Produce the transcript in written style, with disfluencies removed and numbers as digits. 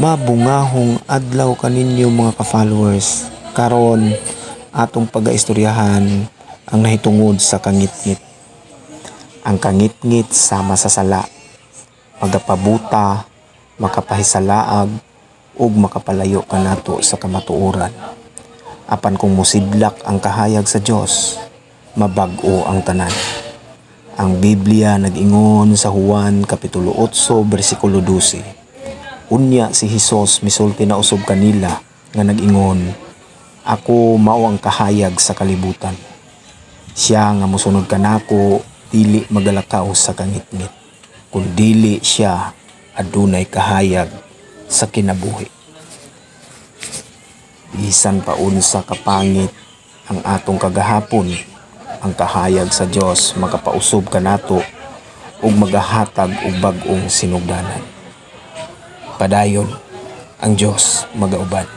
Mabungahong adlaw kaninyo, mga ka-followers. Karon atong pagaistoryahan ang nahitungod sa kangitngit. Ang kangitngit sama sa sala, magapabuta, makapahisalaag ug makapalayo kanato sa kamatuoran. Apan kung mosidlak ang kahayag sa Dios, mabag-o ang tanan. Ang Biblia nag-ingon sa Juan Kapitulo 8 bersikulo 12. Unya si Hesus misulti na usab kanila nga nag-ingon, "Ako mao ang kahayag sa kalibutan. Siya nga mosunod kanako dili magalakaw sa kangitngit, kun dili siya adunay kahayag sa kinabuhi." Bisan pa unsa kapangit ang atong kagahapon, ang kahayag sa Dios makapausab kanato ug magahatag og bag-ong sinugdanan. Padayon, ang Dios magauban.